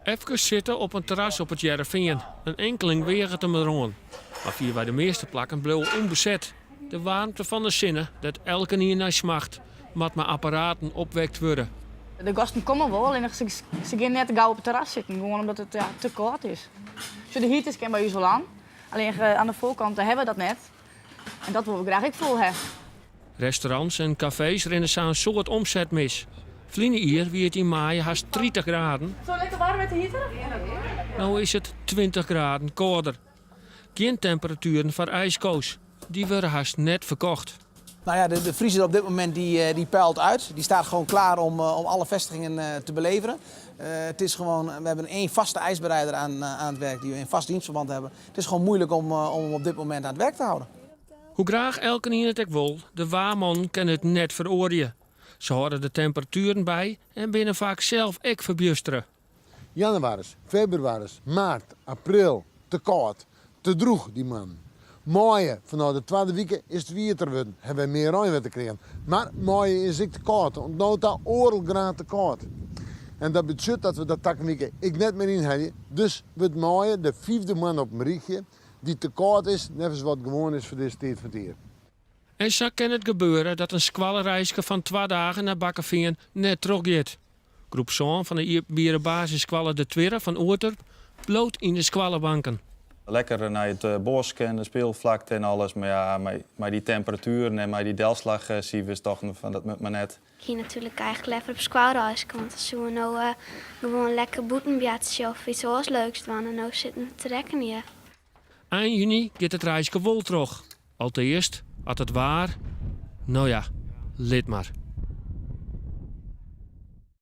Efkes sitte op in terras op It Hearrenfean. In inkeling weaget him deroan. Mar fierwei de measte plakken bliuwe ûnbeset. De waarmte fan de sinne, dêr't elkenien nei smacht, moat mei apparaten opwekt wurde. De gasten komme wol, allinnich se gean net gau op it terras sitten, gewoan omdat it ja, te kâld is. Sjoch, de heaters kin by ús wol oan, allinnich oan de foarkant hawwe we dat net. En dat wolle we graach ek fol ha. Restaurants en kafees rinne sa in soad omset mis. Ferline jier wie it yn maaie hast 30 graden. Zo lekker warm met de heater? No is it 20 graden kâlder. Gjin temperatueren foar ijsko's. Dy wurde hast net ferkocht. Nou ja, de vriezer op dit moment die, die puilt uit. Die staat gewoon klaar om alle vestigingen te beleveren. Het is gewoon, we hebben één vaste ijsbereider aan het werk die we in vast dienstverband hebben. Het is gewoon moeilijk om hem op dit moment aan het werk te houden. Hoe graach elkenien it ek wol, de waarman kin it net feroarje. Se hâlde de temperatueren by en binne faak sels ek ferbjustere. Jannewaris, febrewaris, maart, april, te kâld, te drûch dy moannen. Maaie, fanôf de twadde wike is it wieter wurden, hawwe wy mear reinwetter krigen. Mar maaie is ek te kâld, oant no ta oardel graad te kâld. En dat betsjut dat we dat takom wike ek net mear ynhelje. Dus wurdt maaie de fyfde moanne op in rychje dy't te kâld is neffens wat gewoan is foar dizze tiid fan it jier. En sa kin it gebeure dat in skoalreiske fan twa dagen nei Bakkefean net trochgiet. Groep sân fan de iepenbiere basisskoalle De Twirre fan Oerterp bliuwt yn de skoallebanken. Lekker nei it bosk en de speelflakte en alles, mar ja, mei dy temperatueren en mei dy delslachsifers tochten we fan dat moat mar net. Ik hie natuerlik eigentlik leaver op skoalreiske, want dan soene we no gewoan lekker bûten boartsje of iets oars leuks dwaan en no sitte we te rekkenjen. Ein juny giet it reiske wol troch. Alteast, as it waar, no ja, lit mar.